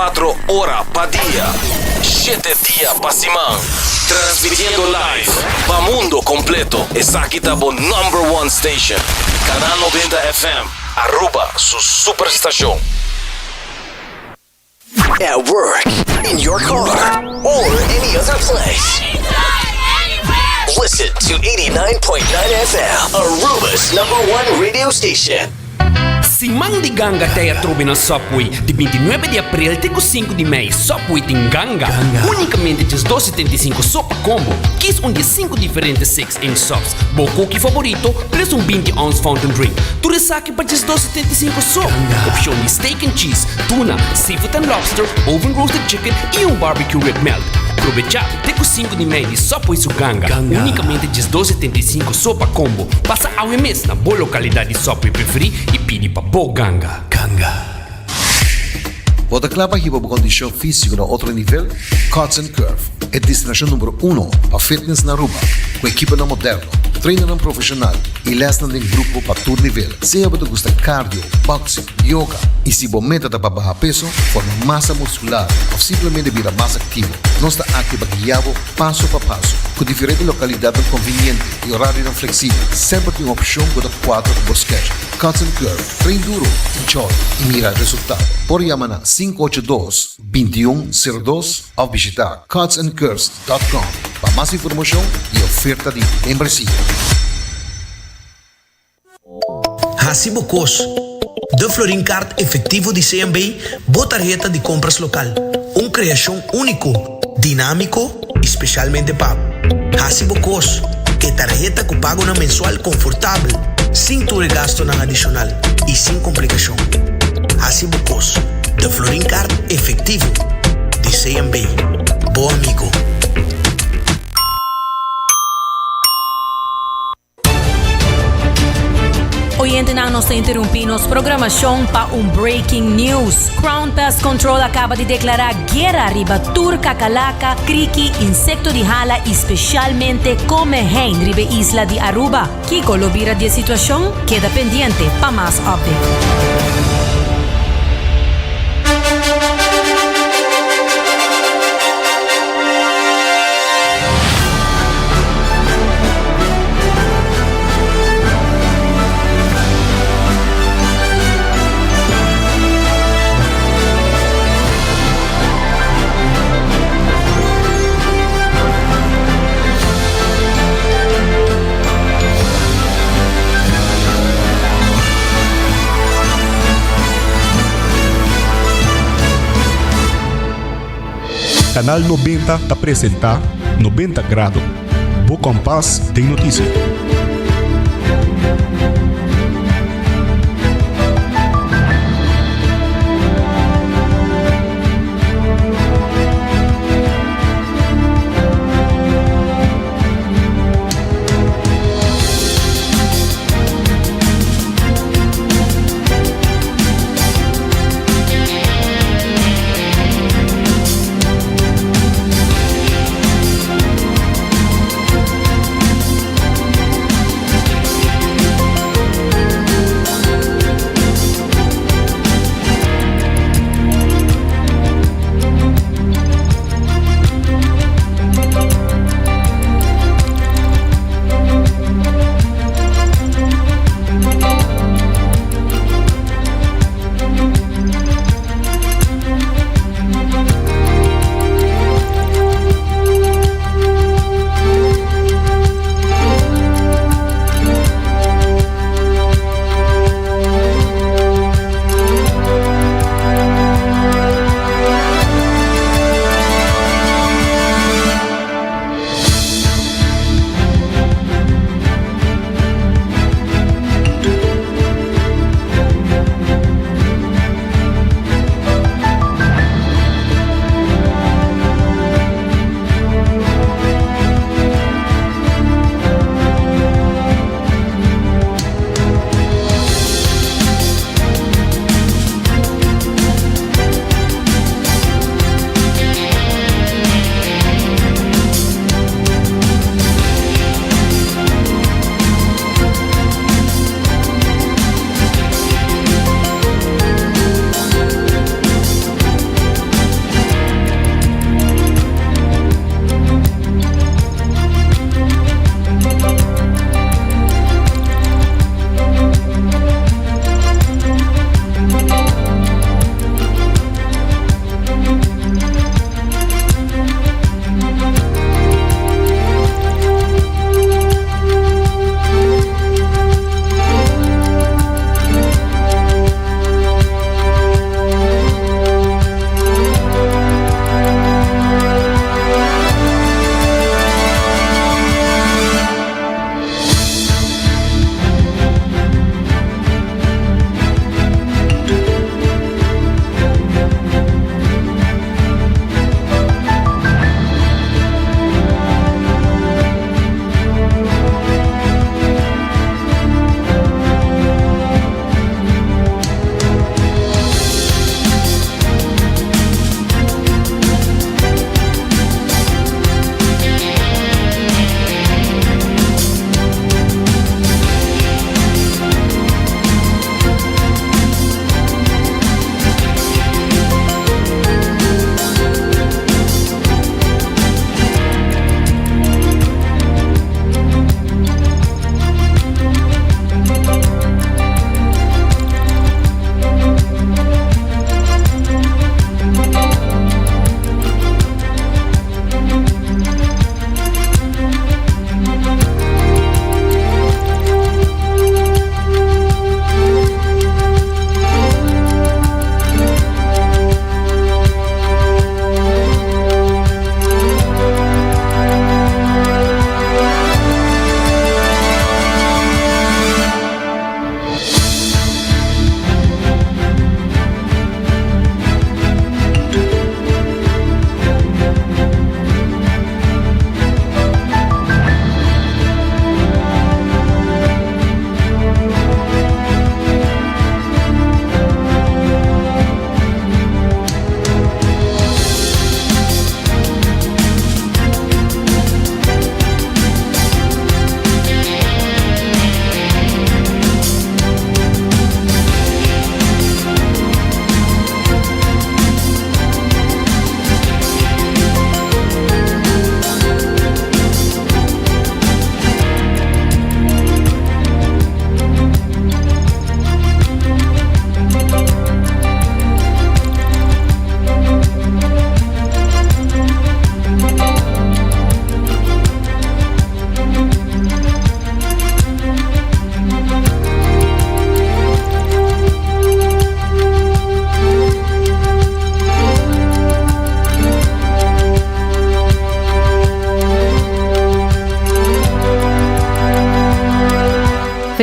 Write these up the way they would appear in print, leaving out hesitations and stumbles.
24 ora pa dia, shete dia pa siman. Transmitiendo live pa mundo completo. Esaki ta bo number one station. Canal 90 FM, Aruba su superstacion. At work, in your car, or any other place. Listen to 89.9 FM, Aruba's number one radio station. Siman di ganga t'ei atrobe na Subway. Di bintinuebe di april te ku sinku di mei, Subway tin ganga. Unikamente djes dos setenta i sinku so pa kombo. Kis un di e sinku diferente six inch subs, bo koki favorito, plus un binti ounce fountain drink. Tur esaki pa djes dos setenta i sinku so. Opshon di steak and cheese, tuna, seafood and lobster, oven roasted chicken i un barbecue rib melt. Probechá te ku sinku di mei di Subway su ganga. Unikamente djes dos setenta i sinku so pa kombo. Pasa awe mes na bo lokalidat di Subway preferí i pidi pa bo ganga. Ganga. Bo ta kla pa hiba bo kondishon físiko na otro nivel? Cuts and Curve, e destinashon numero uno pa fitness na Aruba, ku ekiponan moderno, trainernan profeshonal i lèsnan den grupo pa tur nivel. Sea bo ta gusta cardio, boxing, yoga i si bo meta ta pa baha peso, forma masa muskular òf simplemente bira mas aktivo, nos ta aki pa guia bo paso pa paso. Ku diferente lokalidatnan konviniente i orarionan fleksibel, semper tin un opshon ku ta kuadra ku bo schedule. Cuts and Curve, train duro, enjoy i mira resultado. Por yama na sinku ocho dos, bintiun, sero dos òf bishitá cutsandcurves dòt com pa mas informashon i oferta di membresia. Hasi bo kos. De Florin Card Efectivo di CMB, bo tarheta di compras local. Un creacion unico, dinamico y specialmente pa bo. Hasi bo kos. E tarheta cu pagonan mensual confortabel, sin tur e gastonan adicional y sin complicacion. Hasi bo kos. De Florin Card Efectivo di CMB. Bo amigo. Oyentenan nos ta interumpi nos programacion pa un breaking news. Crown Pest Control a caba di declara guera riba tur cacalaca, criki, insecto di hala y specialmente comehein riba e isla di Aruba. Kico lo bira di e situacion? Keda pendiente pa mas update. Canal 90 ta presenta 90 Grado, bo kompas den notisia.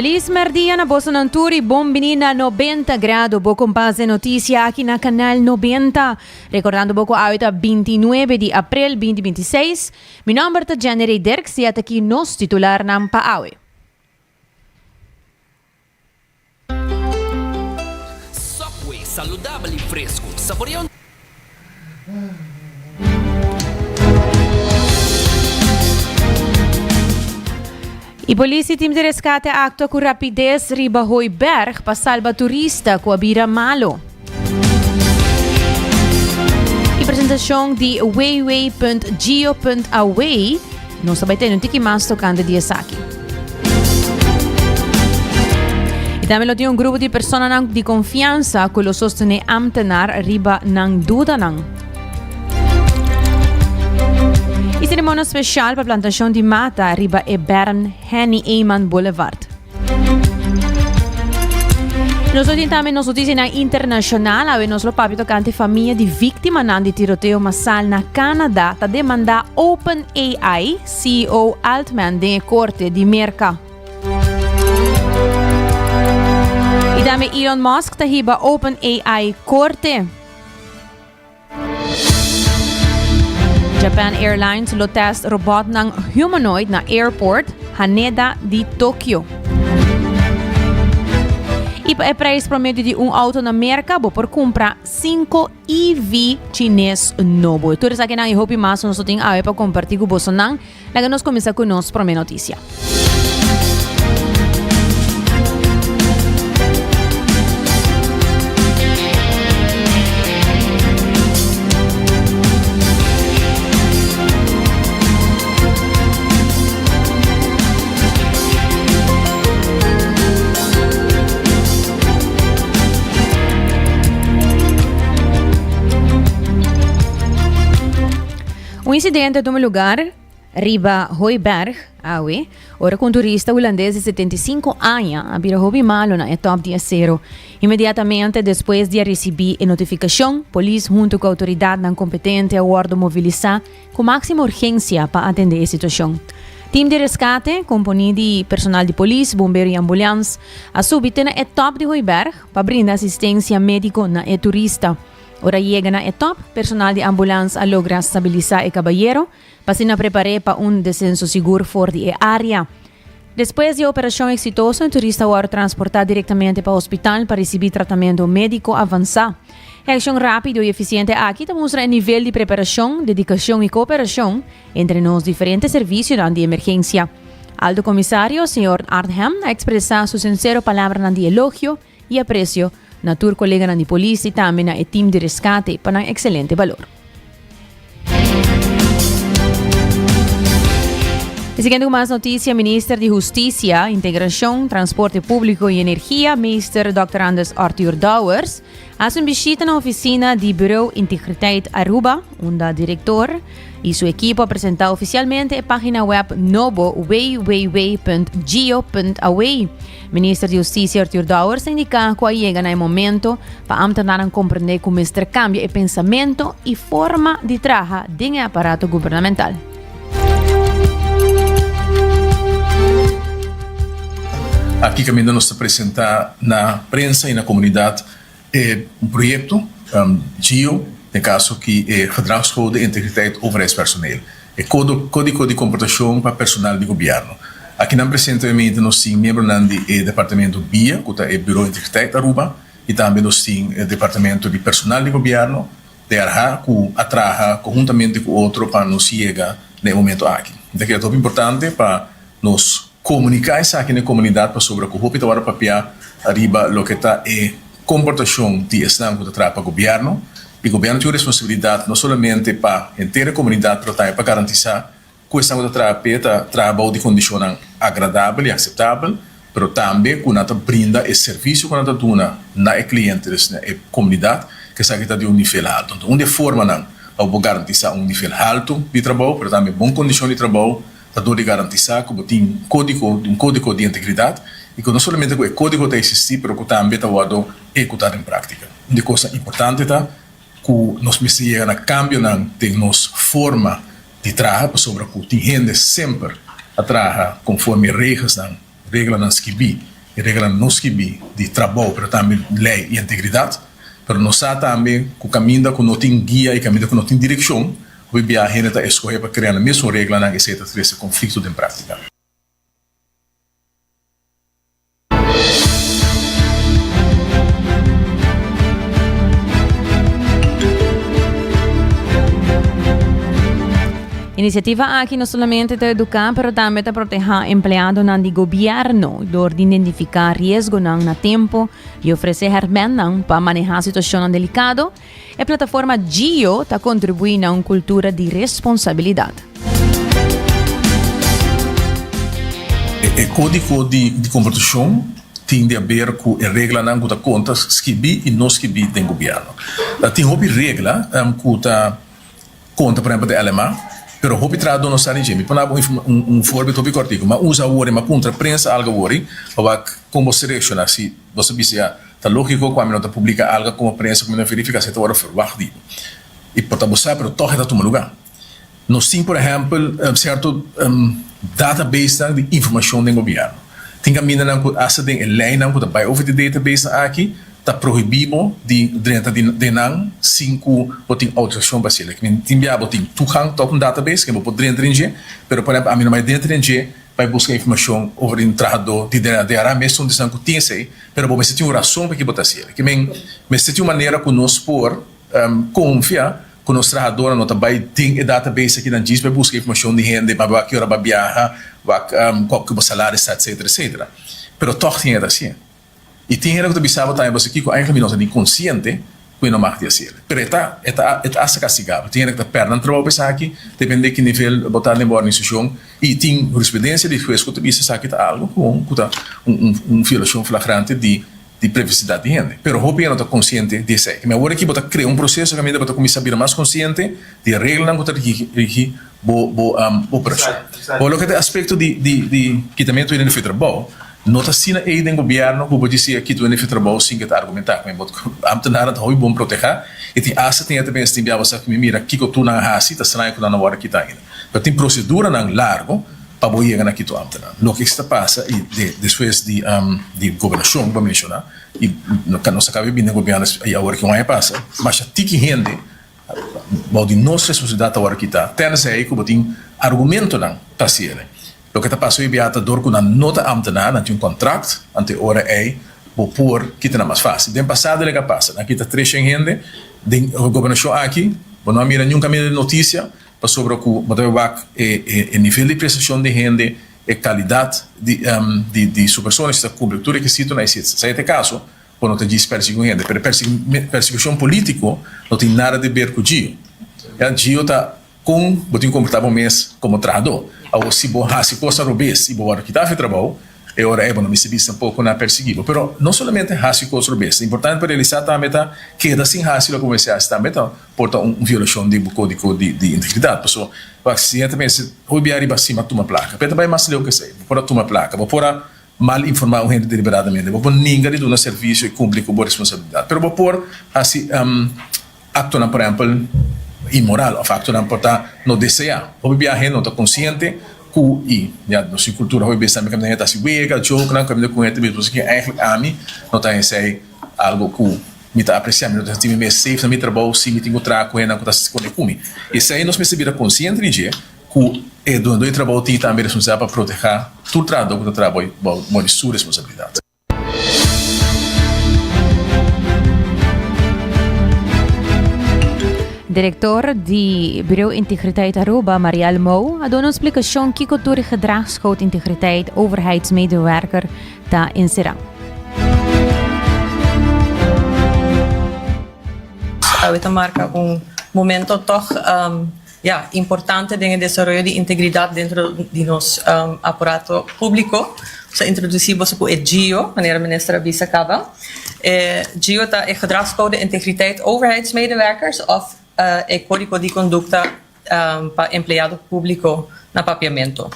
Feliz merdia na bosonan tur y bon bini na 90 Grado, bo kompas de noticia aki na Canal 90. Recordando bo ku awe ta 29 di april 2026. Mi nomber ta Jenny Dirks y at aki nos titularnan pa awe. Subway, saludabel y fresco. Saborea un. Y polis y team di rescate a actua cu rapidez riba Hooiberg pa salba turista cu a bira malo. Y presentacion di www.gio.away. Nos ta bai tene un tiki mas tocante di esaki. Y tambe lo tin un grupo di personanan di confiansa cu lo sostene ambtenaar riba nan dudanan. Y ceremonia special pa plantacion di mata riba e Bern Henny Eman Boulevard. Nos lo tin tambe nos noticianan internacional. Awe nos lo papia tocante familia di víctimanan di tiroteo masal na Canada ta demanda OpenAI CEO Altman den e corte di Merca. Y tambe Elon Musk ta hiba OpenAI corte. Japan Airlines lo test robotnan humanoid na airport Haneda di Tokyo. Y pa e prijs promedio di un auto na Merca, bo por cumpra 5 EV Chines nobo. Tur esakinan y hopi mas nos tin awe pa comparti cu bosonan. Laga nos cuminsa cu nos prome noticia. Un incidente a tuma lugar riba Hooiberg awe, ora ku un turista hulandes di 75 aña a bira hopi malo na e top di e sero. Inmediatamente despues di a risibí e notifikashon, polis huntu ku outoridatnan kompetente a wòrdu mobilisá ku máksimo urgensia pa atendé e situashon. Tim di reskate, komponí di personal di polis, bombero i ambulans, a subi te na e top di Hooiberg pa brinda asistensia médiko na e turista. Ora yega na e top, personal di ambulans a logra stabilisá e kabayero pa asina prepar'é pa un desenso sigur for di e área. Despues di e operashon eksitoso, e turista a wòrdu transportá direktamente pa hospital pa risibí tratamentu médiko avansá. E akshon rápido i efisiente aki ta mustra e nivel di preparashon, dedikashon i kooperashon entre nos diferente servisionan di emergensia. Alto Komisario, señor Arnhem, a ekspresá su sinsero palabranan di elogio i aprecio na tur coleganan di polis i tambe na e team di rescate pa nan excelente balor. E siguiente cu mas noticia, Minister di Husticia, Integracion, Transporte Publico y Energia, Meester Dr. Anders Arthur Dowers, hace un bishita na oficina di Bureau Integriteit Aruba, unda director y su equipo a presenta oficialmente e pagina web nobo www.gio.away. Minister di Husticia Arthur Dowers ta indica cu a yega na e momento pa ambtenaarnan comprende cu mester cambia e pensamento y forma di traha den e aparato gubernamental. Aki caminda nos ta presenta na prensa y na comunidad e un proyecto GIO, den caso aki e Gedragscode Integriteit Overheidspersoneel. E Kódigo di Komportashon pa Personal di Gobièrnu. Akinan presentemente nos tin miembronan di e departamento bia, ku ta e Bureau Integriteit Aruba, i tambe nos tin e departamento di Personal di Gobièrnu, DRH, ku a traha konhuntamente ku otro pa nos yega na e momento aki. Mi ta kere ta hopi importante pa nos komuniká esaki na e komunidat pasobra ku hopi ta wòrdu papiá riba loke ta e komportashon di esnan ku ta traha pa gobièrnu. I gobièrnu tin un responsabilidat no solamente pa henter e komunidat pero tambe pa garantisá ku esnan ku ta traha p'e ta traha bou di kondishonnan agradabel i akseptabel, pero tambe ku nan ta brinda e servisio ku nan ta duna na e kliente, dus na e komunidat, ku esaki ta di un nivel haltu. Anto un di e formanan pa bo por garantisá un nivel haltu di trabou pero tambe bon kondishon di trabou ta dor di garantisá ku bo tin kódigo, un kódigo di integridat i ku no solamente ku e kódigo ta eksistí pero ku tambe ta wòrdu ehekutá den práktika. Un di e kosnan importante ta ku nos mester yega na kambionan den nos forma di traha pasobra ku tin hende semper a traha konforme e regelsnan, reglanan skibí. E reglanan no skibí di trabou pero tambe lei i integridat. Pero nos sa tambe ku kaminda ku no tin guia i kaminda ku no tin direkshon, hopi biaha hende ta eskohé pa krea nan mesun reglanan, esei ta trese konflikto den práktika. Inisiativa aki no solamente ta eduká pero tambe ta protehá empleadonan di gobièrnu dor di identifiká riesgonan na tempu i ofresé hèrmèntnan pa manehá situashonnan delikado. E plataforma Gio ta kontribuí na un kultura di responsabilidat. E kódigo di komportashon tin di haber ku e reglanan ku ta konta skibí i no skibí den gobièrnu. Tin hopi regla ku ta Konta por ehempel di LMA, pero hopi trahadó no sa di dje. Mi por daba un un voorbeeld hopi kòrtiku. Mi a usa awor i mi a puntra prensa algu awor pa wak kon bo ta reakshoná. Si bo ta bisa ya, ta lógiko ku ami no ta publiká algu komo prensa ku mi no verifiká, esei ta wòrdu ferwagt di bo. I por ta bo sa, pero tòg e ta tuma lugá. Nos tin por ehempel sierto databasenan di informashon den gobièrnu. Tin kamindanan ku asta den e leinan ku ta bai over di databasenan aki, Ta prohibí bo di drenta den nan sin ku bo tin outorisashon pa hasiel. Tin bia bo tin toegang tot un database ke bo por drenta den dje, pero por ehempel ami no bai drenta den dje bai buska informashon over di un trahadó di DRA mes un di esnan ku tin esei, pero bo mester tin un rason p'e ki bo ta hasiel. Ke men mester tin un manera ku nos por konfia ku nos trahadónan no ta bai den e database akinan djis bai buska informashon di hende, bai wak ki ora bo a biaha, wak kua ku bo salaris ta etsetera etsetera. Pero tòg tin e ta hasié. I tin hende ku ta bisa bo tambe pasobra kiko eigenlijk mi no ta ni konsiente ku e no mag di hasiel. Pero e ta e ta e ta asta kastigabel. Tin hende ku ta pèrdè nan trabou pa esaki, depende ki nivel bo ta den bo organisashon. I tin hurisprudensia di hues ku ta bisa esaki ta algu ku ku ta un un un violashon flagrante di di privasidat di hende. Pero hopi hende no ta konsiente di esei. Mi awor aki bo ta krea un proseso kaminda bo ta kuminsá bira mas konsiente di e reglanan ku ta rigi bo bo operashon. Bo loke ta e aspekto di di di kitamentu hende di trabou. No ta asina ei den gobierno ku bo disi a kita un efe trabou sin ke ta argumentá ku mi. Bo ambtenarnan ta hopi bon protehá i tin asta tin e ta pensa tin bia bo sa ku mi mira kiko tur nan a hasi ta straño ku nan no wòrdu kita ainda. Pero tin proseduranan largo pa bo yega na kita un ambtenar. Loke ta pasa i de despues di di gobernashon ku bo a menshoná i nos a kaba di bini den gobierno i awor ki un aña pasa masha tiki hende bou di nos responsabilidat ta wòrdu kita tènsei ku bo tin argumentonan pa hasiel. Loke ta pasa hoy bia ta dor ku nan no ta ambtenaar, nan tin un kontrakt, anto e ora ei bo por kita nan mas fásil. Den pasado loke a pasa, nan kita treshen hende den gobernashon aki, bo no a mira niun kaminda di notisia pasobra ku bo ta bai wak e e nivel di prestashon di hende, e kalidat di di su persona si ta kumpli ku tur rekisitonan i si esei ta e kaso bo no ta djis persiguí un hende. Pero e persekushon polítiko no tin nada di ber ku Gio. Ya, Gio ta. Kon bo tin komportá bo mes komo trahadó. Awor, si bo hasi kosnan robes i bo wòrdu kitá for e trabou, e ora ei bo no mester bisa tampoco nan a persiguí bo. Pero no solamente hasi kos robes, importante pa realisá tambe ta keda sin hasi loke bo mester hasi tambe ta por ta un violashon di bo kódigo di integridat. Pasobra wak si hende ta pensa hopi bia riba sima tuma plaka, pero e ta bai mas leu ke esei. Bo por a tuma plaka, bo por a mal informá un hende deliberadamente, bo por ninga di duna servisio i kumpli ku bo responsabilidat, pero bo por hasi. Aktonan por ehèmpel inmoral òf aktonan por ta no deseá. Hopi biaha hende no ta konsiente ku i ya nos tin kultura hopi bes tambe kaminda hende ta hasi wega, jokenan, kaminda ku hende ta bisa bo esaki eigentlik ami no ta esei algu ku mi ta apresiá, mi no ta sinti mi mes safe na mi trabou si mi tin ku traha ku hendenan ku ta skonde ku mi. Esei nos mester bira konsiente di dje ku e dunadó di trabou tin tambe responsabilidat pa protehá tur trahadó ku ta traha bou di su responsabilidat. Director di Bureau Integriteit Aruba, Marielle Mou, a duna un splicacion kico tur e gedragscode integriteit overheidsmedewerker ta encera. Awe ta marca un momento toch ya, importante den e desaroyo di integridat dentro di nos aparato públiko. Nos a introdusí boso ku e GIO, manera minister a bisa kaba. E GIO ta e Gedragscode Integriteit Overheidsmedewerkers òf e Kódigo di Kondukta pa Empleado Públiko na papiamentu.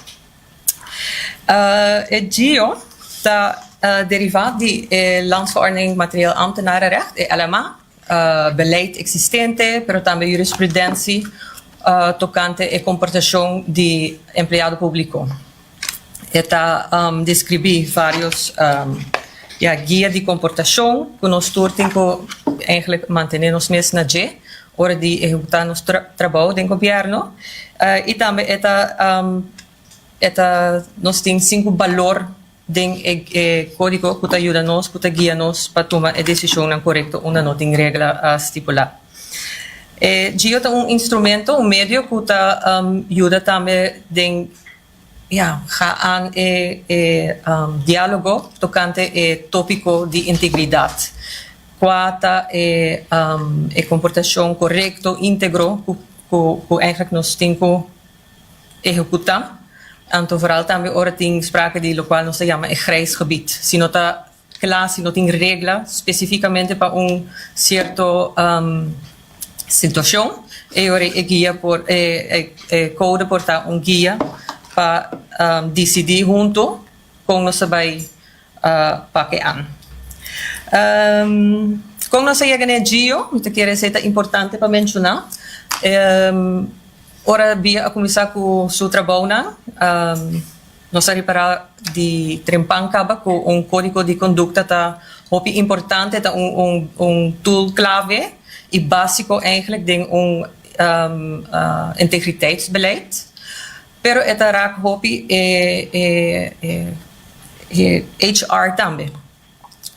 E GIO ta derivá di e Landsverordening Materieel Ambtenarenrecht, e LMA. Beleid existente, pero tambe jurisprudentie tocante e comportacion di empleado publico. E ta deskribí vários ya guia di komportashon ku nos tur tin ku eigenlijk mantené nos mes na dje ora di ehekutá nos trabou den gobièrnu. I tambe e ta e ta nos tin sinku balor den e kódigo ku ta yuda nos, ku ta guia nos pa tuma e desishonnan korekto unda no tin regla stipulá. E GIO ta un instrumento, un medio ku ta yuda tambe den ya ga aan e e diálogo tokante e tópiko di integridat. Kua ta e e komportashon korekto, íntegro ku ku eigenlijk nos tin ku ehekutá. Anto vooral tambe ora tin sprake di lokual nos ta yama e grijs gebied. Si no ta kla, si no tin regla spesifikamente pa un sierto situashon, e ora e guia por e e kode por ta un guia pa disidí hunto kon nos ta bai pak e an. Kon nos a yega na e gio? Mi ta kere esei ta importante pa menshoná. Ora Bia a kuminsá ku su trabounan, nos a ripará di trempan kaba ku un kódigo di kondukta ta hopi importante, ta un un tool klave i básiko eigentlik den un integriteitsbeleid. Pero e ta rak hopi e e HR tambe.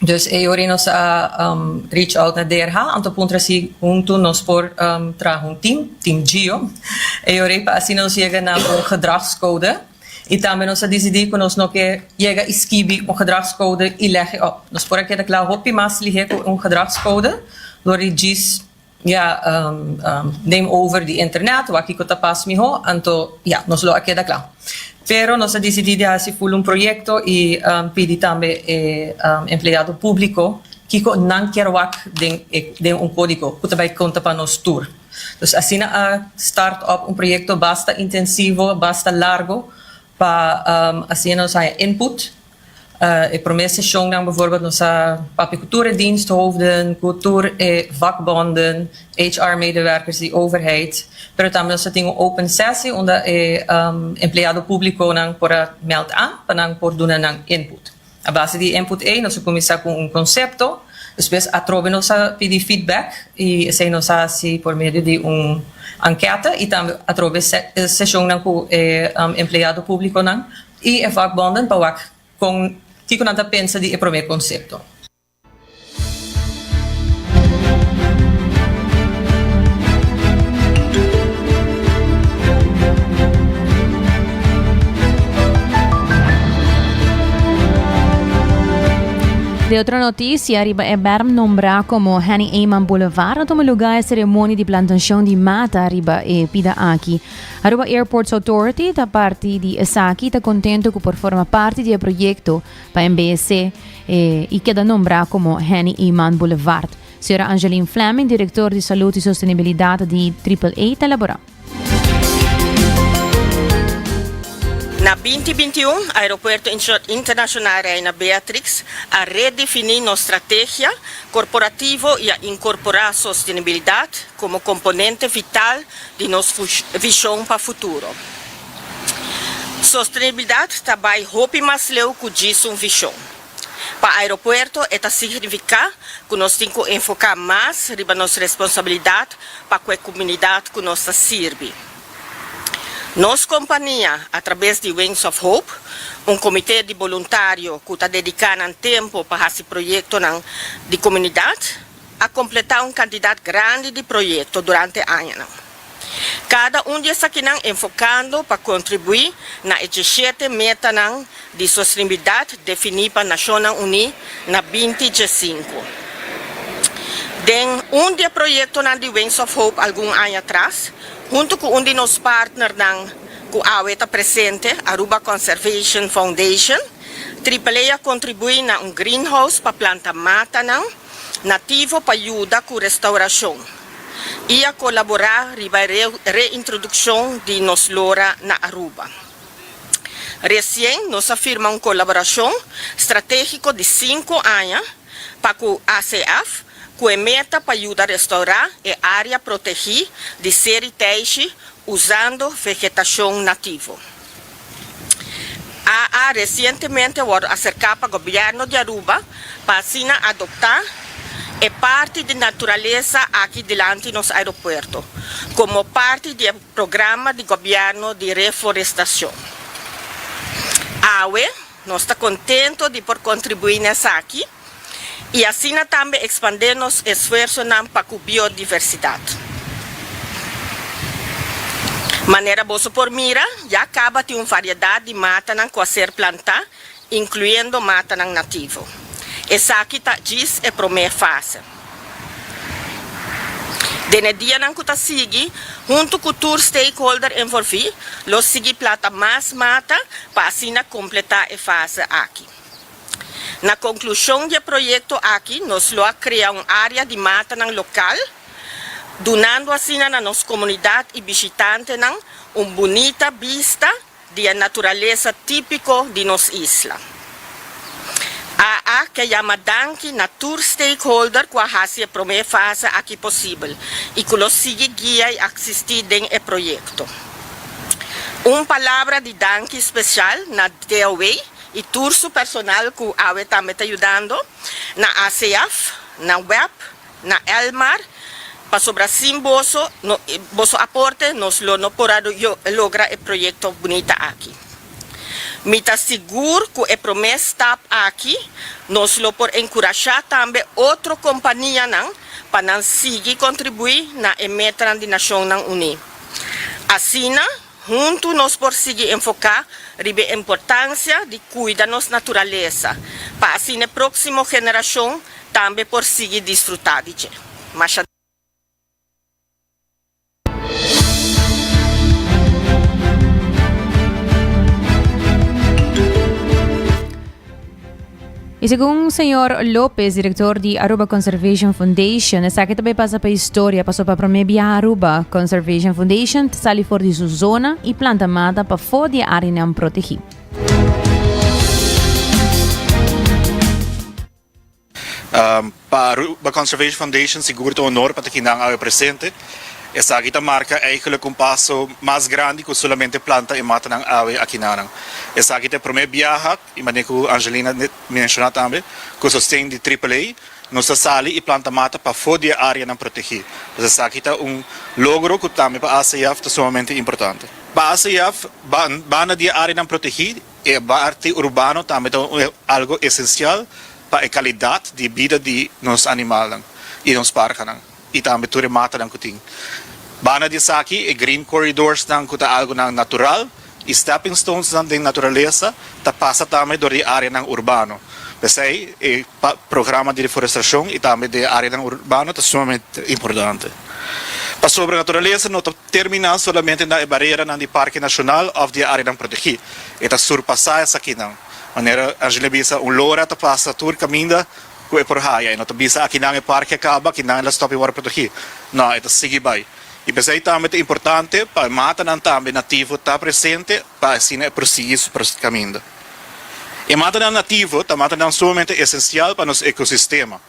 Dus e ora nos a reach out na DRH anto puntra si huntu nos por traha un team, team Gio. E ora pa asina nos yega na un gedragscode y tambe nos a dicidi cu nos no ke yega y skibi un gedragscode y leg e op. Nos por a keda cla hopi mas lihe cu un gedragscode door di djis Ya, neem over di internet, wak kiko ta pas miho, anto ya, nos lo a keda kla. Pero nos a disidí di hasi ful un proyekto i pidi tambe e empleado públiko kiko nan kier wak den e den un kódigo ku ta bai konta pa nos tur. Dus asina a start op un proyekto basta intensivo, basta largo pa asina nos haña input. E promé seshonnan bijvoorbeeld nos a papia ku tur e diensthoofden, ku tur e vakbonden, HR-medewerkers di overheid. Pero tambe nos a tin un open sessie unda e empleado públikonan por a meld aan pa nan por duna nan input. A base di e input ei nos a kuminsá ku un konsepto, despues atrobe nos a pidi feedback i esei nos a hasi por medio di un ankète i tambe atrobe seshonnan ku e empleado públikonan I e vakbonden pa wak kon kiko nan ta pensa di e promé konsepto. De otro noticia, riba e berm nombrá como Henny Eman Boulevard a tuma lugar e ceremonia di plantacion di mata riba e pida aki. Aruba Airports Authority ta parti di esaki y ta contento cu por forma parti di e proyecto pa embeyece e y keda nombra como Henny Eman Boulevard. Sra. Angeline Fleming, director di Salud y Sostenibilidad di Triple A ta elabora. Na 2021, Aeropuerto Internacional Reina Beatrix a redefini nos strategia corporativo y a incorpora sostenibilidad como componente vital di nos vishon pa futuro. Sostenibilidad ta bai hopi mas leu ku djis un vishon. Pa aeropuerto e ta signifiká ku nos tin ku enfoká mas riba nos responsabilidad pa ku e komunidat ku nos ta sirbi. Nos kompania, atrabes di Wings of Hope, un komité di boluntario ku ta dediká nan tempu pa hasi proyektonan di komunidat, a kompletá un kantidat grandi di proyekto durante añanan. Kada un di esakinan enfokando pa kontribuí na e djeshete metanan di sostenibilidat definí pa Nashonnan Uní na binti djesinku. Den un di e proyektonan di Wings of Hope algun aña atras, huntu ku un di nos partnernan ku awe ta presente, Aruba Conservation Foundation, Triple A a kontribuí na un greenhouse pa planta matanan, nativo pa yuda ku restaurashon i a kolaborá riba e reintrodukshon di nos lora na Aruba. Resien nos a firma un kolaborashon stratégiko di sinku aña pa ku ACF ku e meta pa yuda restaurá e área protegí di Seri Teishi usando vegetashon nativo. AA resientemente a wòrdu aserká pa gobièrnu di Aruba pa asina adoptá e parti di naturalesa aki dilanti nos aeropuerto komo parti di e programa di gobièrnu di reforestashon. Awe nos ta kontento di por kontribuí na esaki i asina tambe ekspandé nos esfuersonan pa ku biodiversidat. Manera boso por mira, ya kaba tin un variedat di matanan ku a ser plantá, inkluyendo matanan nativo. Esaki ta djis e promé fase. Den e dianan ku ta sigui, huntu ku tur stakeholder envolví, lo sigui planta mas mata pa asina kompletá e fase aki. Na konklushon di e proyekto aki nos lo a krea un área di matanan lokal, dunando asina na nos komunidat i bishitantenan un bunita bista di e naturalesa típiko di nos isla. AA ke yama danki na tur stakeholder ku a hasi e promé fase aki posibel i ku lo sigui guia i asistí den e proyekto. Un palabra di danki spesial na DOW i tur su personal ku awe tambe ta yudando, na ACF, na web, na Elmar, pasobra sin boso no boso aporte nos lo no por a logra e proyekto bunita aki. Mi ta sigur ku e promé stap aki nos lo por enkurashá tambe otro kompanianan pa nan sigui kontribuí na e metanan di Nashonnan Uní. Asina, Huntu nos por sigui enfoká riba e importansia di kuida nos naturalesa pa asina e próksimo generashon tambe por sigui disfrutá di dje. Masha. Y segun señor Lopez, director di Aruba Conservation Foundation, esaki ta bay pasa pa historia paso pa prome biaha Aruba Conservation Foundation ta sali for di su zona y planta mata pafó di e areanan protegi. Pa Aruba Conservation Foundation sigur ta un honor pa ta kinan awe presente. Esaki ta marka eigenlijk un paso mas grandi ku solamente planta e matanan awe akinanan. Esaki ta e prome biaha, i manera ku Angelina net menshoná tambe, ku sosten di Triple A nos ta sali i planta mata pafó di e areanan protegí. Pues esaki ta un logro ku tambe pa ACF ta sumamente importante. Pa ACF, banda di e areanan protegí, E parti urbano tambe ta algo esencial pa e calidad di bida di nos animalnan y nos parhanan y tambe tur e matanan cu tin. Banda di esaki e green corridorsnan cu ta algonan natural y stepping stonesnan den naturalesa ta pasa tambe door di areanan urbano. P'esey e programa di reforestacion y tambe di areanan urbano ta sumamente importante. Pasobra naturalesa no ta. Terminá solamente na e bareranan di Parke Nashonal òf di e áreanan protegí. E ta surpasá esakinan. Manera Angelina bisa, un lora ta pasa tur kaminda ku e por haya. E no ta bisa akinan e parke a kaba, akinan el a stòp i wòrdu protegí. No, e ta sigui bai. I p'esei tambe ta importante pa e matanan tambe nativo ta presente pa asina e por sigui su kaminda. E matanan nativo ta matanan sumamente esensial pa nos ekosistema.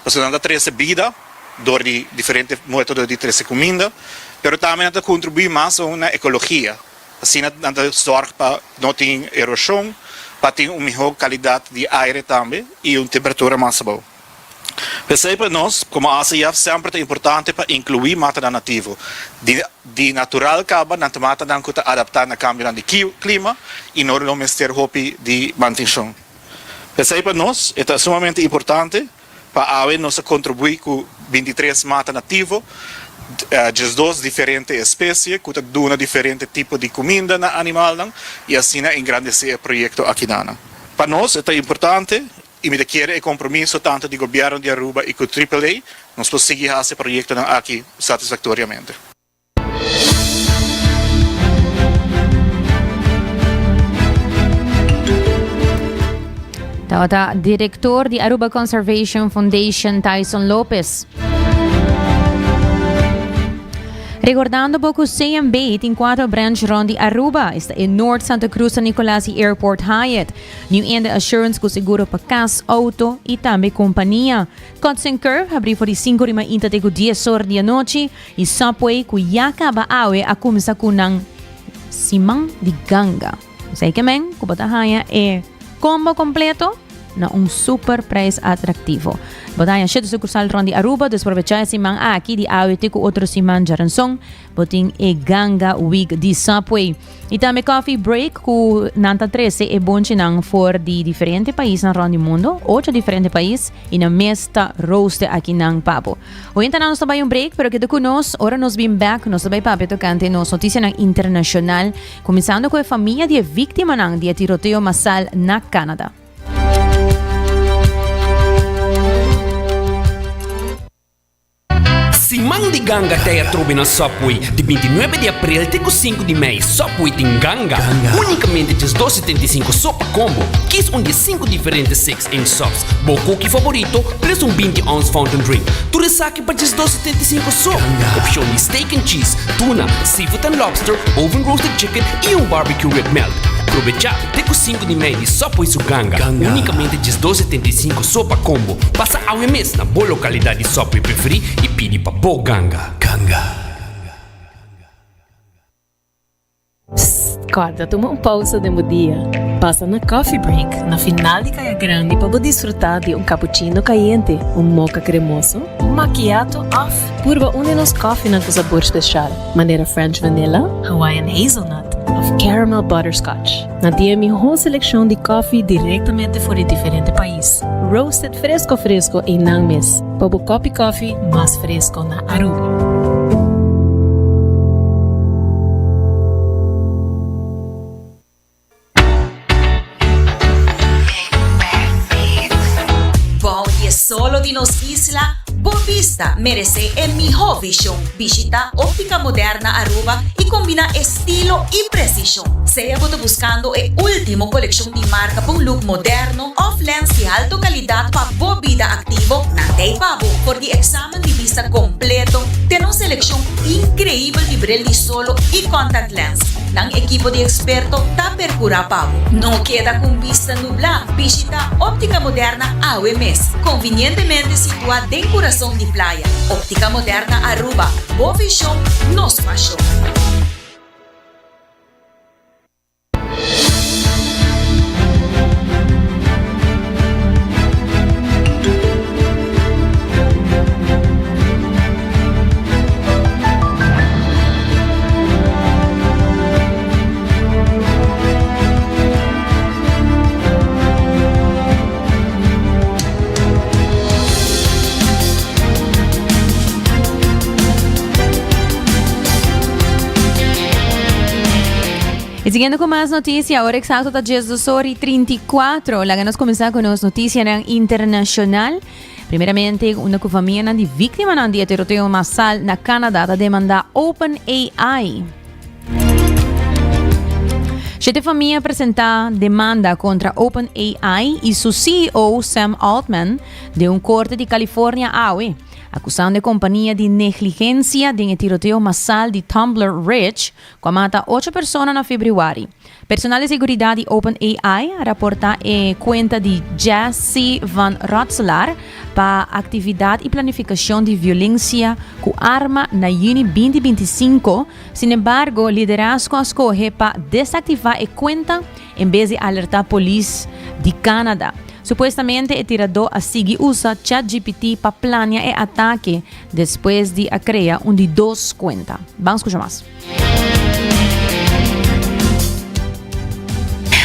Pasobra nan ta trese bida dor di diferente metodo di trese kuminda, pero tambe nan ta kontribuí mas aun na ekologia. Asina nan ta sòrg pa no tin eroshon, pa tin un mihó kalidat di aire tambe i un temperatura mas abou. P'esei pa nos komo ACF semper ta importante pa inkluí matanan nativo. Di di natural kaba nan ta matanan ku ta adaptá na kambionan di klima i no lo mester hopi di mantenshon. P'esei pa nos e ta sumamente importante pa awe nos a kontribuí ku bintitres mata nativo, diesdos diferente espesie ku ta duna diferente tipo di kuminda na animalnan i asina engrandesé e proyekto akinanan. Pa nos e ta importante i mi ta kere e kompromiso tantu di Gobièrnu di Aruba i ku Triple A nos por sigui hasi e proyektonan aki satisfaktoriamente. Tabata director di Aruba Conservation Foundation Tyson Lopez. Recordando bo cu CMB tin cuatro branch rond di Aruba. Esta e Noord, Santa Cruz, San Nicolas y Airport Hyatt. New Ende Assurance cu seguro pa cas, auto y tambe compania. Cuts and Curve habri for di 5 rima inta te cu 10 or di anochi. Y Subway cu ya caba awe a cuminsa cu nan siman di ganga. Esei ke men ku bo ta haña e combo completo na un super prijs atractivo. Bo ta haña shete sucursal rond di Aruba, dus probecha e siman aki di awe te ku otro siman djaranson. Bo tin e Ganga Week di Subway. Y tambe Coffee Break ku nan ta trece e bonchinan for di diferente paisnan rond di mundo, ocho diferente pais, y nan mes ta rooste aki nan pa bo. Oyentenan nos ta bay un break, pero keda ku nos, ora nos bin back nos ta bay papia tocante nos noticianan internacional, cuminsando cu e famia di e victimanan di e tiroteo masal na Canada. Siman di ganga ta e atrobe na Subway. Di bintinuebe di aprel te ku sinku di mei, Subway tin ganga. Unikamente 12,75 so pa kombo. Kis un di e sinku diferente six inch subs, bo koki favorito, plus un 20 ounce fountain drink. Tur esaki pa 12,75 so. Opshon di steak and cheese, tuna, seafood and lobster, oven roasted chicken i un barbecue rib melt. Probechá te ku sinku di mei di Subway su ganga. Unikamente 12,75 so pa kombo. Pasa awe mes na bo lokalidat di Subway preferí i pidi pa bo ganga. Ganga. Psst, kòrda tuma un pousa den bo dia. Pasa na Coffee Break na final di Kaya Grandi pa bo disfrutá di un cappuccino kayente, un mocha kremoso, un macchiato òf purba un di nos kòfinan ku sabor speshal, manera French Vanilla, Hawaiian Hazelnut òf Caramel Butterscotch. Nan tin e mihó selekshon di kòfi direktamente for di diferente pais, roasted fresko fresko einan mes, pa bo kòpi kòfi mas fresko na Aruba. Bou di e solo di nos isla, bo bista meresé e mihó vishon. Bishita Óptica Moderna Aruba y combina estilo y precision. Sea bo ta buscando e ultimo coleccion di marca pa un look moderno of lens di alto calidad pa bo bida activo, nan t'ey pa bo. For di examen di bista completo te nos seleccion increibel di bril di solo y contact lens, nan ekipo di experto ta percura pa bo. No keda cu un bista nubla, bishita Óptica Moderna awe mes, convinientemente situa den curason di playa. Óptica Moderna Aruba, bo vision, nos pasion. Y siguiendo con más noticia, ahora exacto ta 12 hora y 34. Laga nos comenzar con nos noticianan internacional. Primeramente, una cu familianan di víctimanan di e tiroteo masal na Canada ta demanda OpenAI. Shete famia a presenta demanda contra OpenAI y su CEO Sam Altman den un corte di California awe, acusando e compania di negligencia den e tiroteo masal di Tumbler Ridge, cu a mata ocho persona na februari. Personal di seguridad di OpenAI a raporta e cuenta di Jesse Van Rotselaar pa actividad y planificacion di violencia cu arma na juni 2025. Sinembargo, liderazgo a scoge pa desactiva e cuenta en bes di alerta polis di Canada. Supuestamente e tirador a sigui usa ChatGPT pa plania e atake despues di a crea un di dos cuenta. Ban scucha mas.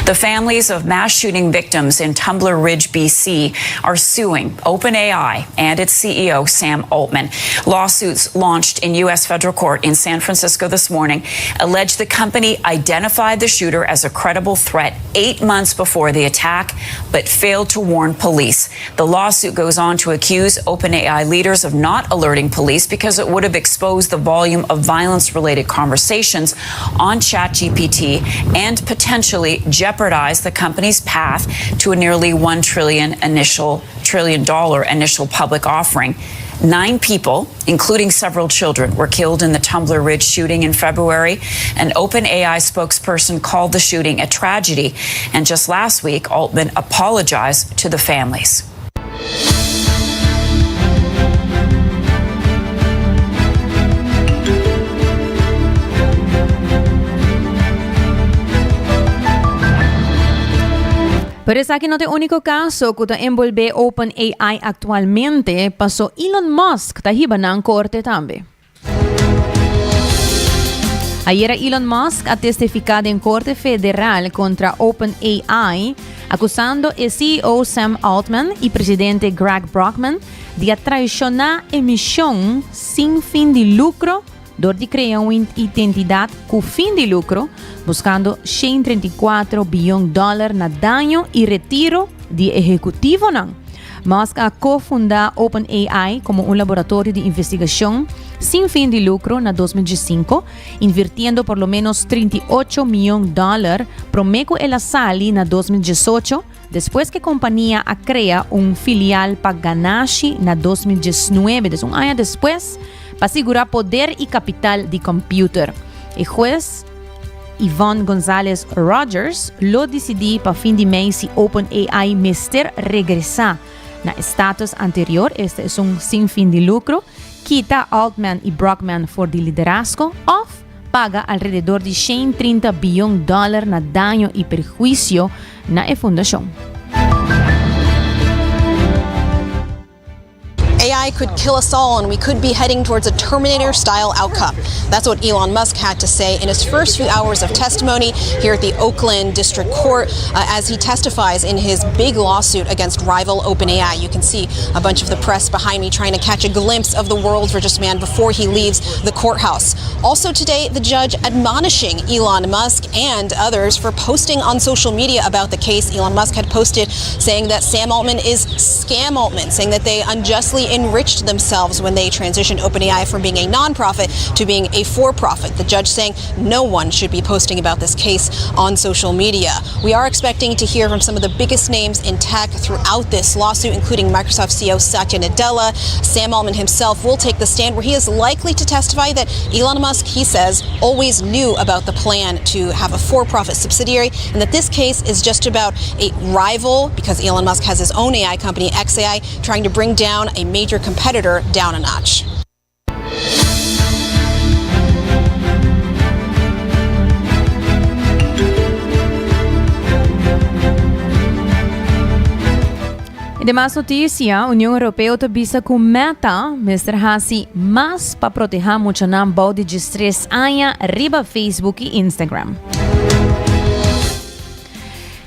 The families of mass shooting victims in Tumbler Ridge, BC are suing OpenAI and its CEO, Sam Altman. Lawsuits launched in U.S. federal court in San Francisco this morning allege the company identified the shooter as a credible threat eight months before the attack, but failed to warn police. The lawsuit goes on to accuse OpenAI leaders of not alerting police because it would have exposed the volume of violence related conversations on ChatGPT and potentially jeopardized the company's path to a nearly 1 trillion initial trillion dollar initial public offering. Nine people, including several children, were killed in the Tumbler Ridge shooting in February. An OpenAI spokesperson called the shooting a tragedy. And just last week, Altman apologized to the families. Pero esaki no ta e úniko kaso ku ta enbolbé OpenAI aktualmente, paso Elon Musk ta hiba nan korte tambe. Ayera Elon Musk a testifiká den korte federal kontra OpenAI, akusando e CEO Sam Altman i presidente Greg Brockman di a traishoná e mishon sin fin di lukro dor di krea un identidat ku fin di lukro, buskando 134 biyon dòler na daño i retiro di e ehekutivonan. Musk a ko-fundá OpenAI komo un laboratorio di investigashon sin fin di lukro na 2015, invirtiendo por lo ménos 38 miyon dòler promé ku el a sali na 2018, despues ku e kompania a krea un filial pa ganashi na 2019, des un aña despues, pa sigurá poder i kapital di kòmpiuter. E hues Yvonne Gonzalez Rogers lo disidí pa fin di mei si OpenAI mester regresá na e status anterior, esta esun sin fin di lukro, kita Altman i Brockman for di liderazgo òf paga alrededor di 130 biyon dòler na daño i perhuisio na e fundashon. AI could kill us all and we could be heading towards a Terminator style outcome. That's what Elon Musk had to say in his first few hours of testimony here at the Oakland District Court uh, as he testifies in his big lawsuit against rival OpenAI. You can see a bunch of the press behind me trying to catch a glimpse of the world's richest man before he leaves the courthouse. Also today, the judge admonishing Elon Musk and others for posting on social media about the case. Elon Musk had posted saying that Sam Altman is scam Altman, saying that they unjustly enriched themselves when they transitioned OpenAI from being a nonprofit to being a for profit. The judge saying no one should be posting about this case on social media. We are expecting to hear from some of the biggest names in tech throughout this lawsuit, including Microsoft CEO Satya Nadella. Sam Altman himself will take the stand where he is likely to testify that Elon Musk, he says, always knew about the plan to have a for profit subsidiary and that this case is just about a rival because Elon Musk has his own AI company, XAI, trying to bring down a major competitor down a notch. E demas noticia, Union Europeo ta bisa cu Meta mester haci mas pa proteha muchanan bou di 13 aña riba Facebook y Instagram.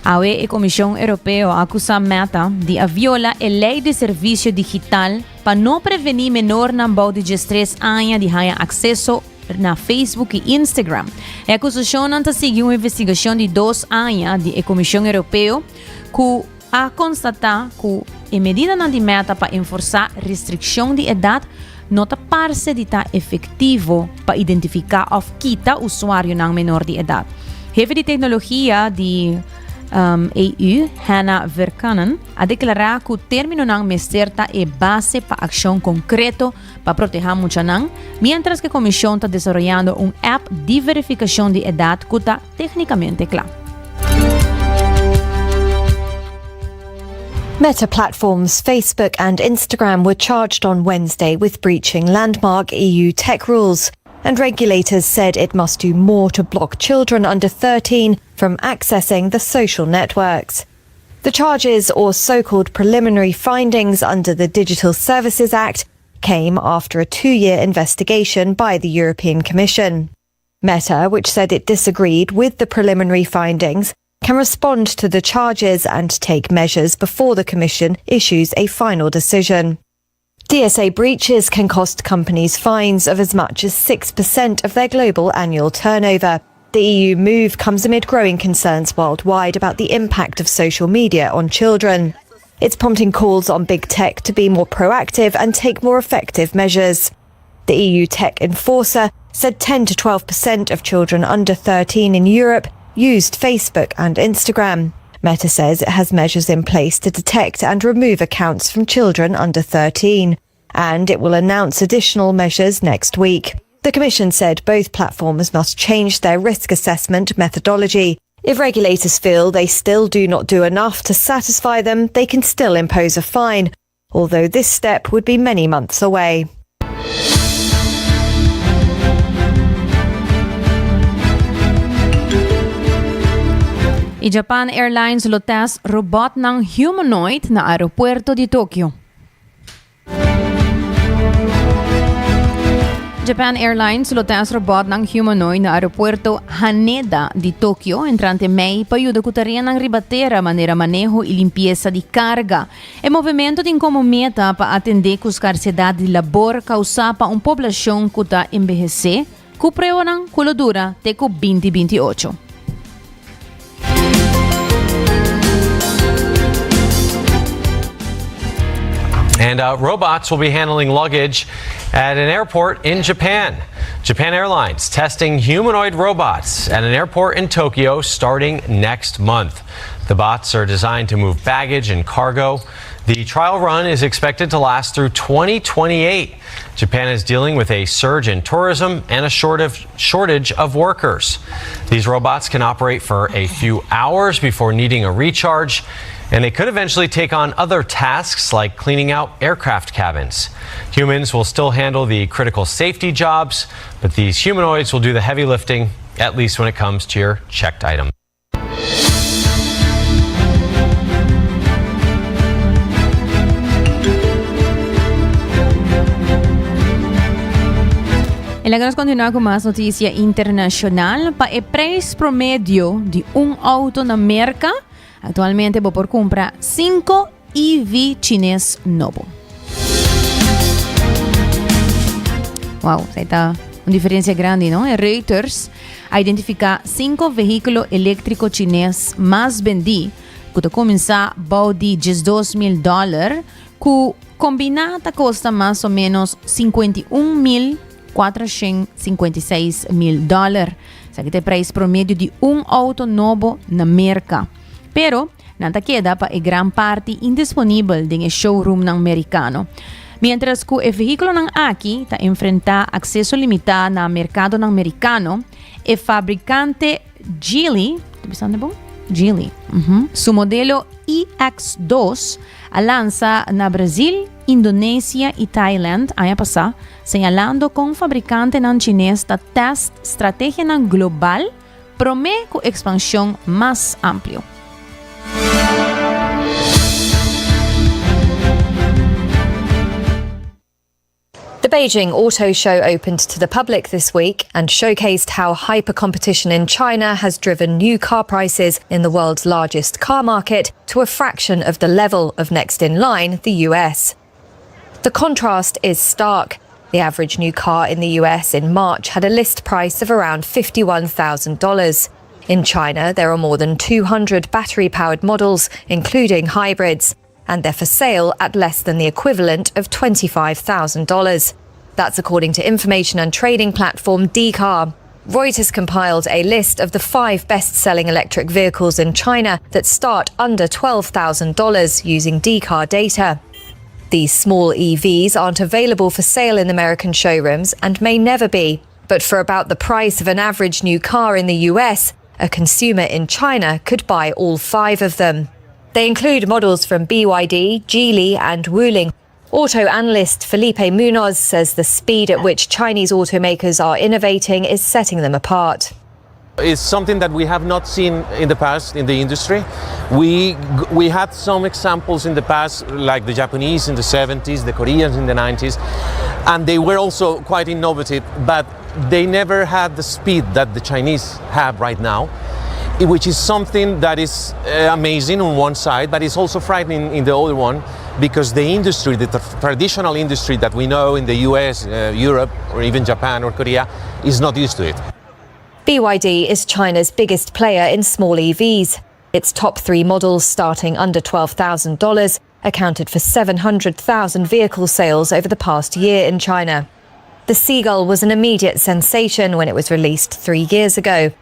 Awe e Comision Europeo a acusa Meta di a viola e ley di servicio digital pa no preveni menornan bou di 13 aña di haya acceso na Facebook y Instagram. E acusacionnan ta sigui un investigacion di dos aña di e Comision Europeo cu a constata cu e medidanan di Meta pa enforsa restriccion di edad no ta parce di ta efectivo pa identifica of kita usuarionan menor di edad. Hefe di tecnologia di EU, Hanna Virkkunen, a declara cu terminonan mester ta e base pa accion concreto pa proteha muchanan, mientras cu e comision ta desaroyando un app di verificacion di edad cu ta tecnicamente cla. Meta platforms Facebook and Instagram were charged on Wednesday with breaching landmark EU tech rules, and regulators said it must do more to block children under 13 from accessing the social networks. The charges, or so called preliminary findings under the Digital Services Act, came after a two year investigation by the European Commission. Meta, which said it disagreed with the preliminary findings, can respond to the charges and take measures before the Commission issues a final decision. DSA breaches can cost companies fines of as much as 6% of their global annual turnover. The EU move comes amid growing concerns worldwide about the impact of social media on children. It's prompting calls on big tech to be more proactive and take more effective measures. The EU tech enforcer said 10 to 12% of children under 13 in Europe used Facebook and Instagram. Meta says it has measures in place to detect and remove accounts from children under 13, and it will announce additional measures next week. The Commission said both platforms must change their risk assessment methodology. If regulators feel they still do not do enough to satisfy them, they can still impose a fine, although this step would be many months away. Y Japan Airlines lo test robotnan humanoid na aeropuerto di Tokio. Japan Airlines lo test robotnan humanoid na aeropuerto Haneda di Tokio entrante mei pa yuda ku tareanan riba tera manera maneho i limpiesa di karga. E movimento tin komo meta pa atendé ku skarsedat di labor kousá pa un poblashon ku ta enbehesé, ku pruebanan ku lo dura te ku binti binti ocho. And uh, robots will be handling luggage at an airport in Japan. Japan Airlines testing humanoid robots at an airport in Tokyo starting next month. The bots are designed to move baggage and cargo. The trial run is expected to last through 2028. Japan is dealing with a surge in tourism and a short of, shortage of workers. These robots can operate for a few hours before needing a recharge, and they could eventually take on other tasks like cleaning out aircraft cabins. Humans will still handle the critical safety jobs, but these humanoids will do the heavy lifting, at least when it comes to your checked items. Y laga nos continua cu mas noticia internacional. Pa e prijs promedio di un auto na Merca, actualmente bo por cumpra 5 EV chines nobo. Wow, esey ta un diferencia grandi, no? E Reuters a identifica cinco vehiculo electrico chines mas bendi cu ta cuminsa bou di 12,000 dollar cu combina ta costa mas o menos 51,456 mil dollar. Esaki ta e prijs promedio di un auto nobo na Merca. Pero, Nan ta keda pa e gran parti indisponibel den e showroomnan merikano. Miéntras ku e vehíkulonan aki ta enfrentá akseso limitá na merkadonan merikano, e fabrikante Geely, ta bisando bon? Geely, uhum, su modelo iX2 a lansa na Brazil, Indonesia i Thailand aña pasá, señalando kon fabrikantenan chines ta tèst strategianan global Promé ku ekspanshon mas amplio. The Beijing Auto Show opened to the public this week and showcased how hyper competition in China has driven new car prices in the world's largest car market to a fraction of the level of next in line, the US. The contrast is stark. The average new car in the US in March had a list price of around $51,000. In China, there are more than 200 battery powered models, including hybrids, and they're for sale at less than the equivalent of $25,000. That's according to information and trading platform Dcar. Reuters compiled a list of the five best selling electric vehicles in China that start under $12,000 using Dcar data. These small EVs aren't available for sale in American showrooms and may never be. But for about the price of an average new car in the US, a consumer in China could buy all five of them. They include models from BYD, Geely, and Wuling. Auto analyst Felipe Munoz says the speed at which Chinese automakers are innovating is setting them apart. It's something that we have not seen in the past in the industry. We we had some examples in the past, like the Japanese in the 70s, the Koreans in the 90s, and they were also quite innovative, but they never had the speed that the Chinese have right now which is something that is uh, amazing on one side, but it's also frightening in the other one because the industry, the traditional industry that we know in the US, uh, Europe, or even Japan or Korea, is not used to it. BYD is China's biggest player in small EVs. Its top three models, starting under $12,000, accounted for 700,000 vehicle sales over the past year in China. The Seagull was an immediate sensation when it was released three years ago.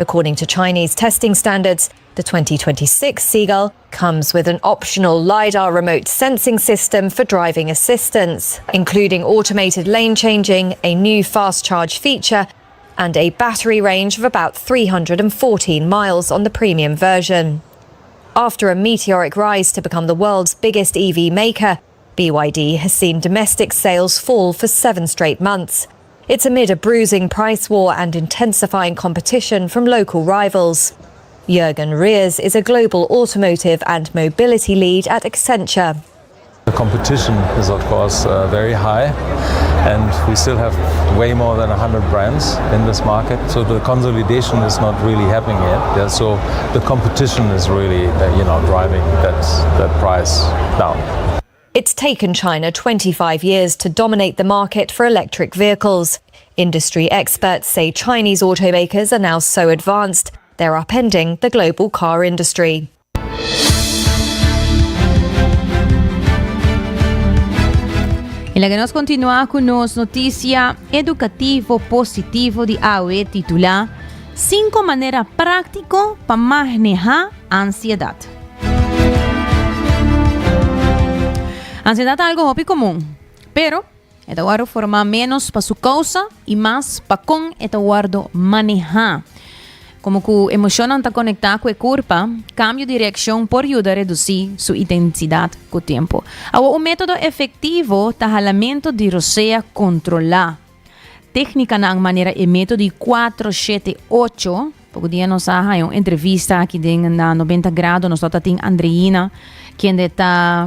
According to Chinese testing standards, the 2026 Seagull comes with an optional LiDAR remote sensing system for driving assistance, including automated lane changing, a new fast charge feature, and a battery range of about 314 miles on the premium version. After a meteoric rise to become the world's biggest EV maker, BYD has seen domestic sales fall for seven straight months. It's amid a bruising price war and intensifying competition from local rivals. Jurgen Rears is a global automotive and mobility lead at Accenture. The competition is of course uh, very high and we still have way more than 100 brands in this market so the consolidation is not really happening yet yeah, so the competition is really uh, you know driving that that price down. It's taken China 25 years to dominate the market for electric vehicles. Industry experts say Chinese automakers are now so advanced, they're upending the global car industry. Y laga nos continua cu nos noticia educativo positivo di awe titula Cinco manera practico pa maneha ansiedad. Ansiedad ta algo hopi comun, pero e ta wordo forma menos pa su causa y mas pa con e ta wordo maneha. Como cu emocionnan ta conecta cu e curpa, cambio di reaccion por yuda reduci su intensidad cu tempo. Awo un metodo efectivo ta halamento di rosea controla. Tecnicanan manera e metodo di cuatro, shete, ocho. Poco dia nos a haya un entrevista aki den na 90 Grado, nos ta tin Andreina, kende ta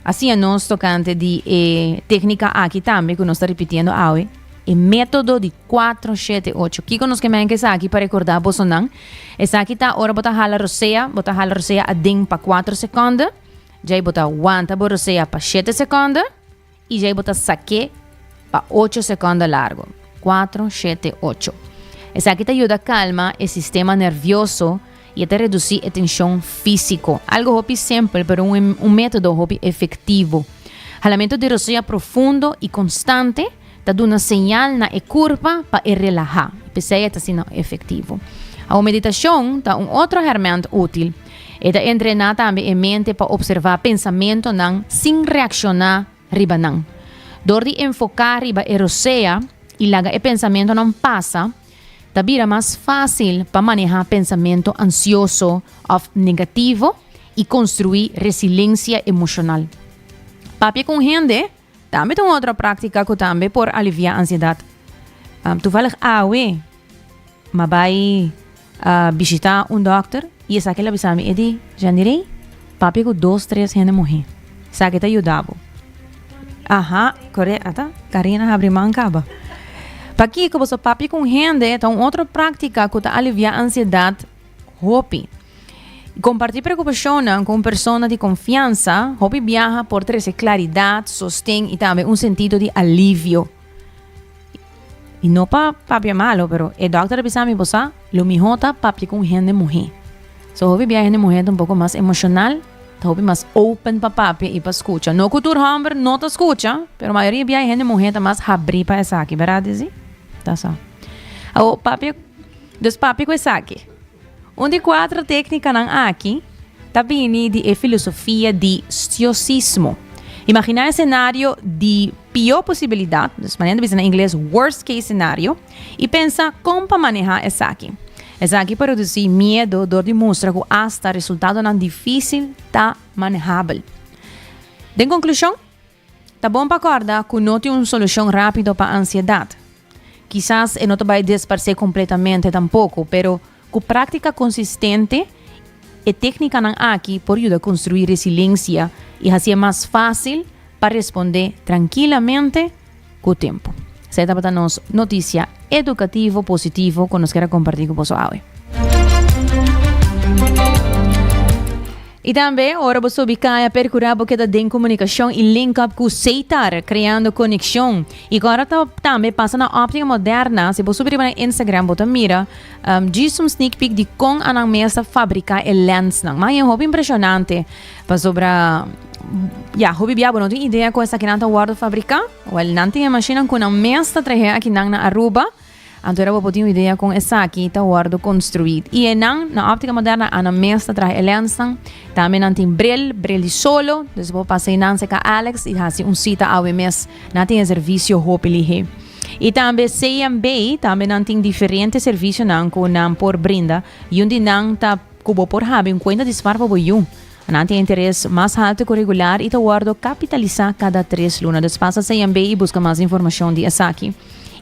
hacia nos tocante di e tecnica aki tambe cu nos ta repitiendo awe, e metodo di cuatro, shete, ocho. Kico nos ke men cu esaki pa recorda bosonan? Esaki ta ora bo ta hala rosea, bo ta hala rosea aden pa cuatro seconde, djei bo ta wanta bo rosea pa shete seconde, I djei bo ta sak'é pa ocho sekonda largu, kuatro, shete, ocho. Esaki ta yuda kalma e sistema nervioso i e ta redusí e tenshon físiko. Algu hopi simpel pero un un método hopi efektivo. Halamentu di rosea profundo i konstante ta duna señal na e kurpa pa e relahá. P'esei e ta asina efektivo. Awor meditashon ta un otro hèrmènt útil. E ta entrená tambe e mente pa opservá pensamentonan sin reakshoná riba nan. Dor di enfoká riba e rosea i laga e pensamentonan pasa, ta bira mas fásil pa manehá pensamento ansioso òf negativo i konstruí resilensia emoshonal. Papia ku un hende tambe ta un otro práktika ku tambe por aliviá ansiedat. Toevallig awe m'a bai a bishita un dokter y esaki el a bisa mi, e di, Jandirey, papia cu dos, tres hende muhe. Esaki ta yuda bo. Aha, core, ata, Karina habri man caba. Pakico? Pasobra papia cu un hende ta un otro practica cu ta alivia ansiedad hopi. Comparti preocupacionnan cu un persona di confiansa hopi biaha por trece claridad, sosten y tambe un sentido di alivio. Y no pa papia malo, pero e dokter a bisa mi, bo sa, lo miho ta papia cu un hende muhe. So hopi bia hende muhe ta un poco mas emocional, ta hopi mas open pa papia y pa scucha. No cu tur homber no ta scucha, pero mayoria bia e hende muhe ta mas habri pa esaki, berdad Dizzy? Ta so. Awo papia, dus papia cu esaki. Un di cuatro tecnicanan aki ta bini di e filosofia di Stoicismo. Imagina e scenario di pió posibilidad, dus manera ta bisa na ingles worst case scenario, y pensa con pa maneha esaki. Esaki pa reduci miedo dor di mustra cu hasta resultadonan dificil ta manehabel. Den conclusion, Ta bon pa kòrda ku no tin un solushon rápido pa ansiedat. Kisas e no ta bai desparsé kompletamente tampoko, pero ku práktika konsistente e téknikanan aki por yuda konstruí resilensia i hasié mas fásil pa respondé trankilamente ku tempu. Esei tabata nos notisia edukativo positivo ku nos kier a kompartí ku boso awe. I tambe ora bo subi kaya perkurá bo keda den komunikashon i link up ku Seitar, kreando konekshon. I ku ora ta tambe pasa na Optica Moderna, si bo subi riba nan Instagram bo ta mira um, djis un sneak peek di kon anan mes ta fabriká e lensnan. Man e hopi impreshonante pasobra ya hopi bia bo no tin idea kon esakinan ta wòrdu fabriká. Wèl nan tin e mashinnan ku nan mes ta trahe akinan na Aruba. Anto era bo por tin un idea kon esaki ta wòrdu konstruí. I e nan na Óptica Moderna a nan mes ta traha e lensnan. Tambe nan tin bril, bril di solo. Dus bo por pasa einan serka Alex i hasi un sita awe mes. Nan tin e servisio hopi lihé. I tambe CMB, tambe nan tin diferente servisionan ku nan por brinda. I un di nan ta ku bo por habri un kuenta di spar pa bo yu. Nan tin interes mas haltu ku regular i ta wòrdu kapitalisá kada tres luna. Dus pasa CMB i buska mas informashon di esaki.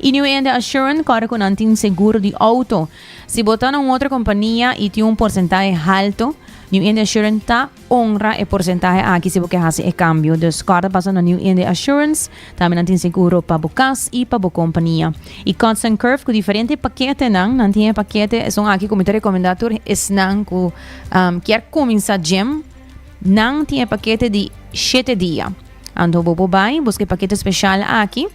Y New India Assurance kòrda ku nan tin seguro di outo. Si bo ta na un otro kompania y tin un porsentahe halto, New India Assurance ta honra e porsentahe aki si bo ke hasi e kambio. Dus kòrda pasa na New India Assurance. Tambe nan tin seguro pa bo kas y pa bo kompania. Y Cuts and Curve ku diferente paketenan. Nan tin e pakete esun aki ku mi ta rekomendá tur esnan ku kier kuminsá gym. Nan tin e pakete di shete dia. Anto bo por bai buska e pakete speshal aki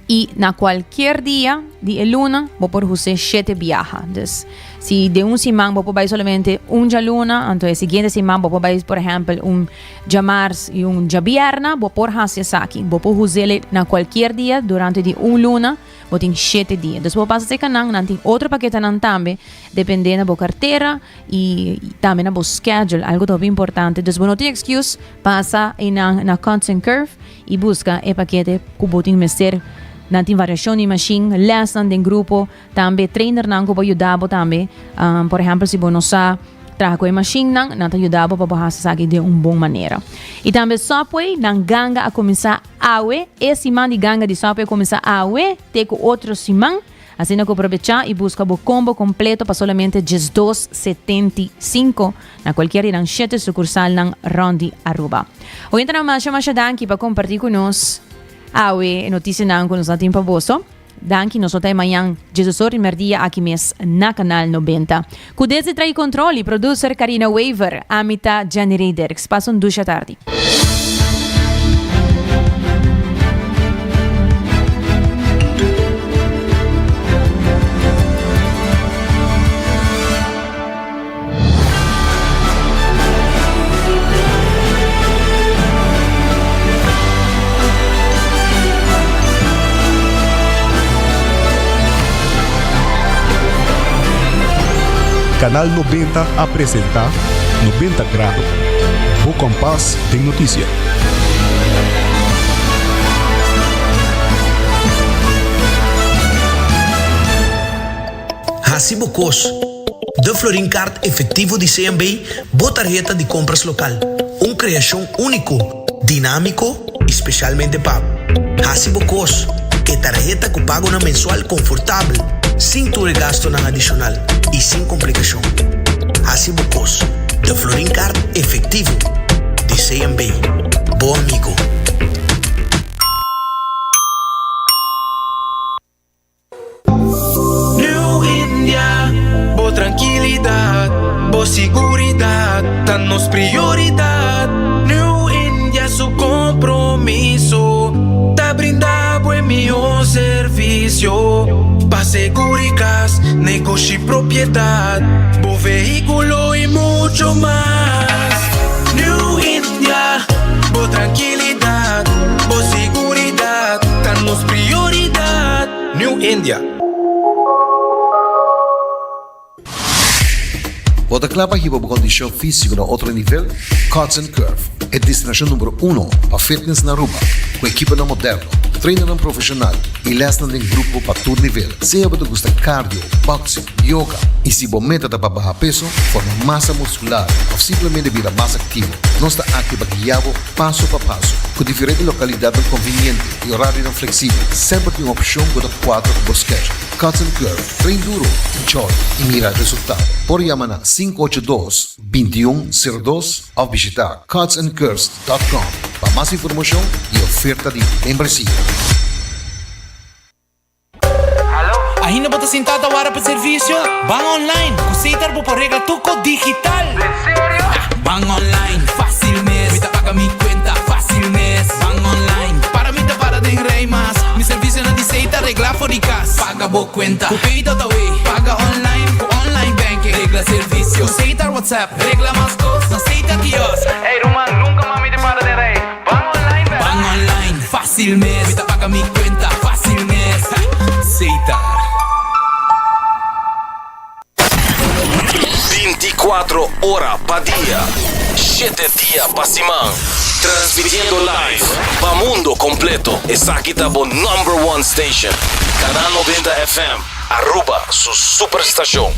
i na kualkier dia di e luna bo por hus'é shete biaha. Dus si den un siman bo por bai solamente un djaluna, anto e siguiente siman bo por bai por ehèmpel un djamars i un djabierna, bo por hasi esaki. Bo por hus'é na kualkier dia durante di un luna. Bo tin shete dia. Dus bo pasa serka nan, nan tin otro paketenan tambe, depende na bo kartera i tambe na bo schedule, algo ta hopi importante. Dus bo no tin excuse, pasa einan na Cuts and Curve i buska e pakete ku bo tin mester. Nan tin variashon di mashin, lèsnan den grupo, tambe trainernan ku por yuda bo tambe. Por ehèmpel si bo no sa traha ku e mashinnan, nan ta yuda bo pa bo hasi esaki den un bon manera. I tambe Subway, nan ganga a kuminsá. Awe, e siman di ganga di Subway a kuminsá awe te ku otro siman. Asina ku probechá i buska bo kombo kompleto pa solamente 12,75 na kualkier di nan shete sukursalnan rònt di Aruba. Oyentenan masha masha danki pa kompartí ku nos awe e notisianan ku nos a tin pa boso. Danki, nos lo ta e mañan 12 or di merdia aki mes na Kanal 90. Ku desde trai kontrol i producer Karina Wever, ami ta Jenny Rey Dirks. Pasa un dusha tardi. Canal 90 a presenta 90 Grado, bo kompas den noticia. Hasi bo kos. De Florin Card Efectivo di CMB, bo tarheta di compras local. Un creacion unico, dinamico y specialmente pa bo. Hasi bo cos. E tarheta cu pagonan mensual confortabel, sin tur e gastonan adicional y sin complicacion. Hasi bo cos. De Florin Card Efectivo di CMB. Bo amigo. New India, bo trankilidat, bo siguridat ta nos prioridat. New India su kompromiso ta brinda bo e mihó servisio pa seguri kas, negoshi, propiedat, bo vehíkulo i mucho mas. New India, bo trankilidat, bo siguridat ta nos prioridat. New India. Bo ta kla pa hiba bo kondishon físiko na otro nivel? Cuts and Curve, e destinashon numero uno pa fitness na Aruba, ku ekiponan moderno, trainernan profeshonal i lèsnan den grupo pa tur nivel. Sea bo ta gusta cardio, boxing, yoga i si bo meta ta pa baha peso, forma masa muskular òf simplemente bira mas aktivo, nos ta aki pa guia bo paso pa paso. Ku diferente lokalidatnan konviniente i orarionan fleksibel, semper tin un opshon ku ta kuadra ku bo schedule. Cuts and Curve, train duro, enjoy i mira resultado. Por yama na 582 2102 òf bishita cutsandcurves dot com pa mas informashon i oferta di membresia. Ainda bo ta sintá ta wara pa servisio? Ban online! Ku Setar bo por regla tur kos digital! Den serio? Ban online, fásil mes! Mi ta paga mi kuenta fásil mes! Ban online, para mi ta para den rei mas! Mi servisionan di Setar reglá for di kas! Paga bo kuenta ku Pay.awe! Paga online ku online banking! Regla servisio ku Setar WhatsApp! Regla mas kos na Setar kiosk! Ey ruman, nunka mas mi ta para den rei! Ban online bèrdad? Ban online, fásil mes. Mi ta paga mi kuenta, fásil mes. Setar. 24 ora pa dia, shete dia pa siman. Transmitiendo live pa mundo completo. Esaki ta bo number one station. Canal 90 FM, Aruba su superstacion.